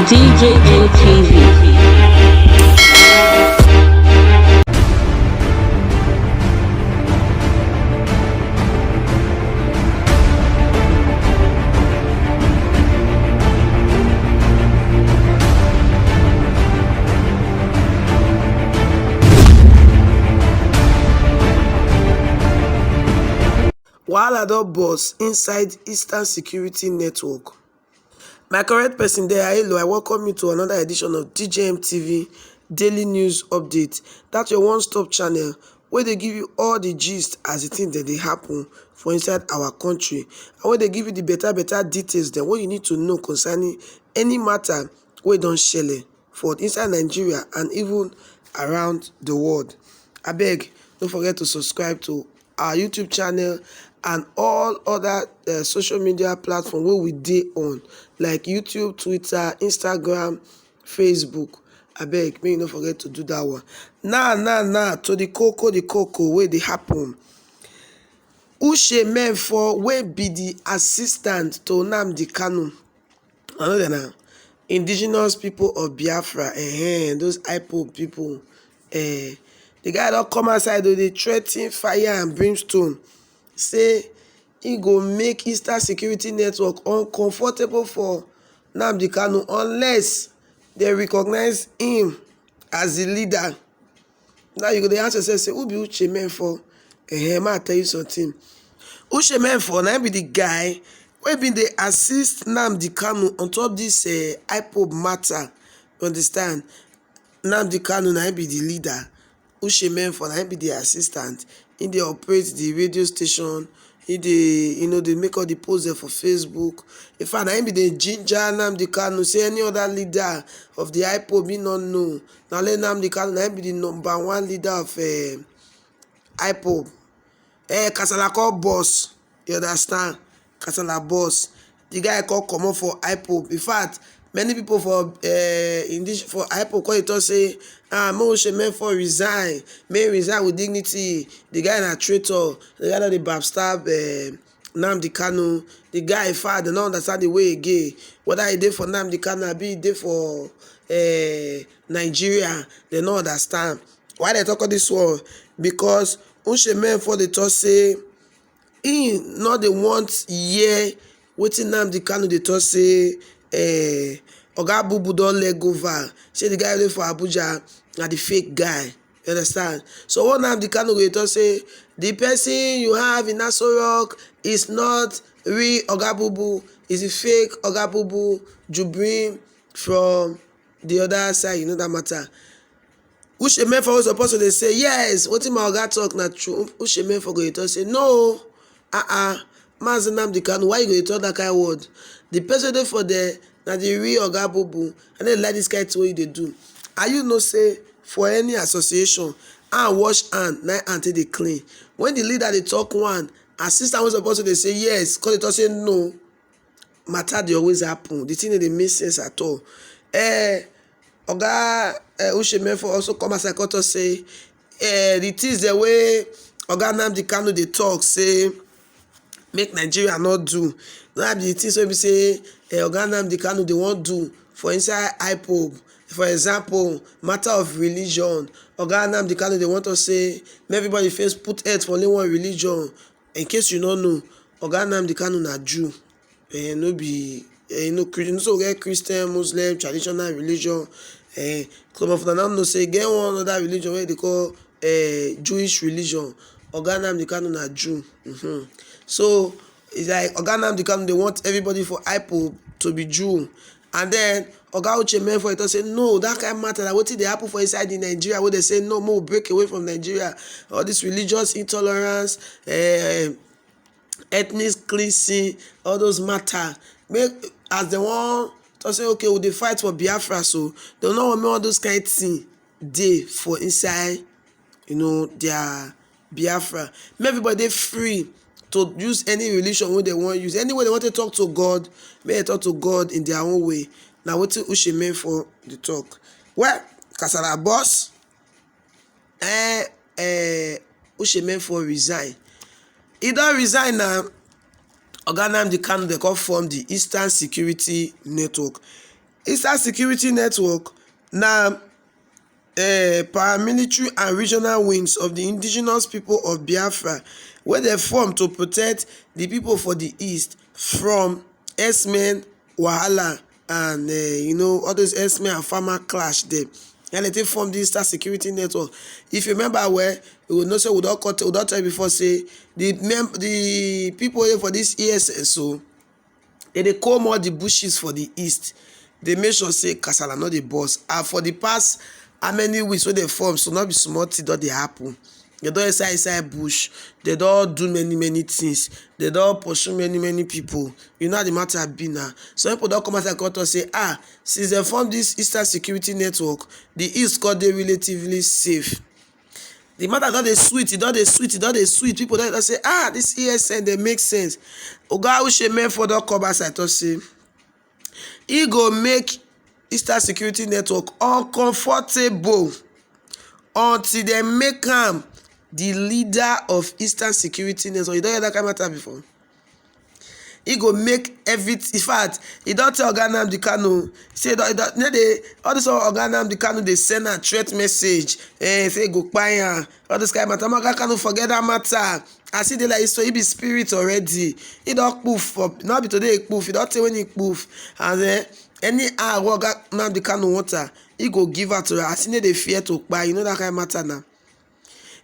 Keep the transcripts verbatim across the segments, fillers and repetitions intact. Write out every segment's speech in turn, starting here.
C J N T V. Wahala don burst inside Eastern Security Network. My correct person there, hello, I welcome you to another edition of D J M T V Daily News Update. That's your one-stop channel where they give you all the gist as the things that they happen for inside our country. And where they give you the better, better details than what you need to know concerning any matter wey don shele for inside Nigeria and even around the world. Abeg, don't forget to subscribe to our YouTube channel and all other uh, social media platform where we dey on, like YouTube, Twitter, Instagram, Facebook. Abeg, make you no forget to do that one. Now, now, now, to the coco, the coco where they happen. Uche Menfor, wey be the assistant to Nnamdi Kanu, I know that now. Indigenous people of Biafra, eh, those IPOB people, eh, the guy don come outside, though, they threaten fire and brimstone. Say he go make Eastern Security Network uncomfortable for Nnamdi Kanu unless they recognize him as the leader. Now you go dey ask yourself, say, who be Uche Menfor? Eh, ma tell you something. Uche Menfor, na him be the guy wey been dey assist Nnamdi Kanu on top this uh, IPOB matter. You understand? Nnamdi Kanu na him be the leader. Uche Menfor na him be the assistant. He dey operate the radio station. He dey, you know, dey make all the posts there for Facebook. In fact, na him be the ginger Nnamdi Kanu. Say any other leader of the IPOB, he no know. Na only Nnamdi Kanu na him be the number one leader of uh, IPOB. Eh, kasala call boss. You understand? Kasala boss. The guy call comot for IPOB. In fact, many people for uh, in this for IPOB call it say, ah, make Uche Menfor resign. Make he resign with dignity. The guy na traitor. The guy na the backstab. Uh, Nnamdi Kanu, the guy, in fact, they don't understand the way again. Whether he dey for Nnamdi Kanu, abi he dey for uh, Nigeria, they don't understand. Why they talk all this one? Because Uche Menfor dey talk say he no dey want hear wetin Nnamdi Kanu dey talk say uh, Oga Bubu don let go VAR. Say the guy wey dey for Abuja na the fake guy. You understand? So what Nnamdi Kanu go talk say the person you have in Aso Rock is not real Oga Bubu, is a fake Oga Bubu, Jubrin from the other side, you know that matter. Uche Menfor was supposed to dey say, yes, wetin my oga talk na true. Uche Menfor go dey talk say, no, uh-uh, Mazi Nnamdi Kanu, why you go dey talk that kind word? The person dey for there, na the real Oga Bubu, and then like this kind thing wey you dey do. Are you know say for any association, hand wash hand, na hand take dey clean. When the leader dey talk one, assistant wey suppose to dey say yes, come dey talk say no, matter dey always happen. The thing no dey make sense at all. Eh, Oga eh, Uche Menfor also come outside come talk say eh, the things dem wey Oga Nnamdi Kanu dey talk say make Nigeria no do, no be the things wey be say eh, Oga Nnamdi Kanu dey wan do for inside IPOB. For example, matter of religion, Oga Nnamdi Kanu dey want us say make everybody first put head for only one religion. In case you no know, Oga Nnamdi Kanu na Jew. Eh, no be eh, no Christian. So we get Christian, Muslim, traditional religion. Eh, some of una now know say e get one other religion wey dey call eh, Jewish religion. Oga Nnamdi Kanu na Jew. Mm-hmm. So it's like Oga Nnamdi Kanu dey want everybody for IPOB to be Jew. And then Oga Uche Menfor talk say no, that kind matter na wetin dey happen for inside the Nigeria wey dey say no, make we break away from Nigeria. All this religious intolerance, eh, ethnic cleansing, all those matter. Make as dem wan talk say okay, we dey fight for Biafra, so dem no wan make all those kind thing dey for inside, you know, their Biafra. Make everybody dey free to use any religion wey dem wan use. Anyway, dem wan take talk to God, make dem talk to God in their own way. Na wetin Uche Menfor dey talk. Well, kasala boss. Eh, eh, Uche Menfor resign. He don resign now. Oga Nnamdi Kanu dey come form the Eastern Security Network. Eastern Security Network na eh, paramilitary and regional wings of the indigenous people of Biafra, wey dey form to protect the people for the east from herdsmen wahala and eh, you know, all those herdsmen and farmer clash dem. And they take form this Eastern Security Network. If you remember well, you will know say we don cut, we don tell you before say the mem- the people wey for this E S S O, they dey comb all the bushes for the east. They make sure say kasala no dey burst. And for the past how many weeks wey they form, so no be small thing don dey happen. They don inside inside bush. They don do many many things. They don pursue many many people. You know how the matter be now. Some people don come outside come talk say, ah, since they form this Eastern Security Network, the east come dey relatively safe. The matter don dey sweet, e don dey sweet, e don dey sweet. People don dey say, ah, this E S N dey make sense. Oga Uche Menford don come outside talk say e go make Eastern Security Network uncomfortable until dem make am the leader of Eastern Security Network. You don hear that kind of matter before? E go make everything. In fact, e don tell Oga Nnamdi Kanu say e don, e don, no dey, all this one Oga Nnamdi Kanu dey send am threat message. Eh, say e go kpai am. All this kind of matter. Oga Kanu forget that matter. As e dey like so, e be spirit already. E don poof for, no be today e poof. E don tey when e poof. And eh, any hour wey Oga Nnamdi Kanu want am, e go give am to am. As e no dey fear to kpai, you know that kind of matter now.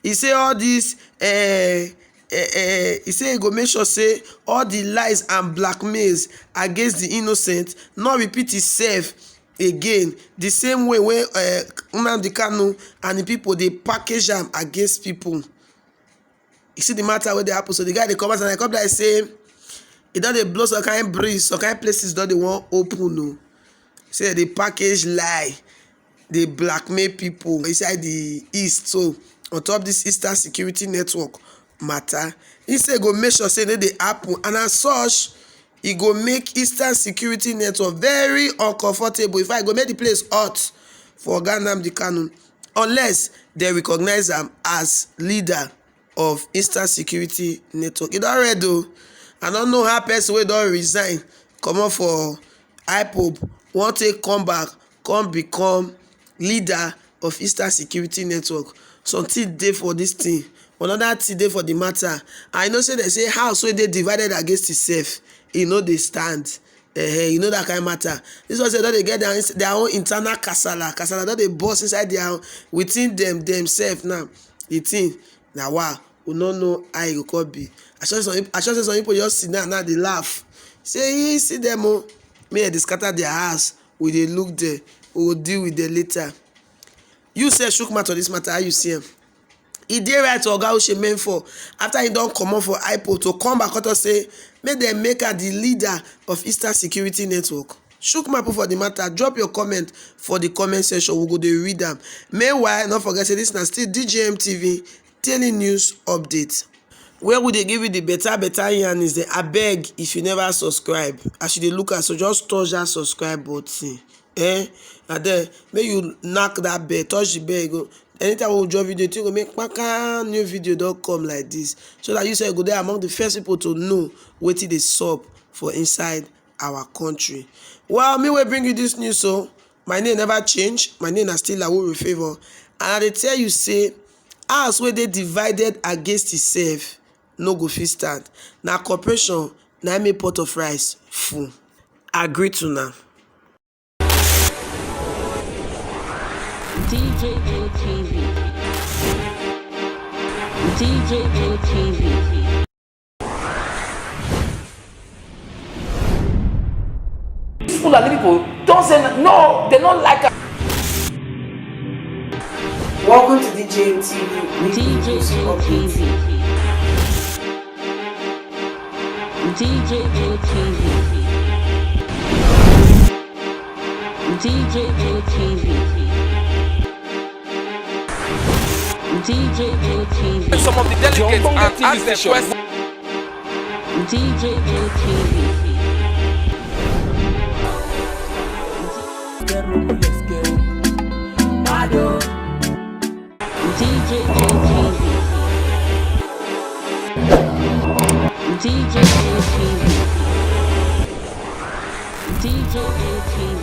E say all this, eh, eh, eh, e say e go make sure say all the lies and blackmails against the innocent no repeat itself again. The same way wey eh, Nnamdi Kanu and the people dey package am against people. You see the matter wey dey happen. So the guy dey come out and I come like say e don dey blow some kind breeze, some kind places don dey wan open o. Say they package lie, they blackmail people inside the east. So on top this Eastern Security Network matter, he say go make sure say no dey happen, and as such, e go make Eastern Security Network very uncomfortable. In fact, e go make the place hot for Oga Nnamdi Kanu unless they recognize am as leader of Eastern Security Network. E don red o. I no know how person wey don resign comot for IPOB wan take come back, come become leader of Eastern Security Network. Something dey for this thing. Another thing dey for the matter. I know say they say house wey dey divided against itself, e no dey stand. Eh, you know that kind of matter. This one say don dey get their, their own internal kasala. Kasala don dey burst inside their own, within them themselves now. The thing na wa, we no know how e go come be. I sure some, I sure say some people just sit down now dey laugh. Say, "He see them o, may they scatter their house. We dey look there. We will deal with them later." You sef chook mouth on this matter. How you see am? E dey right for Oga Uche Menford, after he don comot for IPOB, to come back come talk say make dem make am the leader of Eastern Security Network. Chook mouth put for the matter. Drop your comment for the comment section. We go dey read am. Meanwhile, no forget say this na still D J M T V daily news update, where we dey give you the better better yarnings dem. Abeg, if you never subscribe, as you dey look am so, just touch that subscribe button. Eh? And then make you knack that bell, touch the bell, e go, anytime we drop video, thing go make kpaka, new video don come like this, so that you sef go dey among the first people to know wetin dey sup for inside our country. Well, me wey bring you this news, so my name never change. My name na still Lawuru Favour, and I dey tell you say house wey dey divided against itself no go fit stand. Na cooperation na im make pot of rice full. Agree to na. D J N T V. D J N T V. These Fulani people don't say n- no, they don't like us. Welcome to D J N T V. D J N T V. D J N T V. D J N T V. D J N T V. Some of the delegates and ask them questions. D J N T V. D J N T V. D J N T V. D J N T V.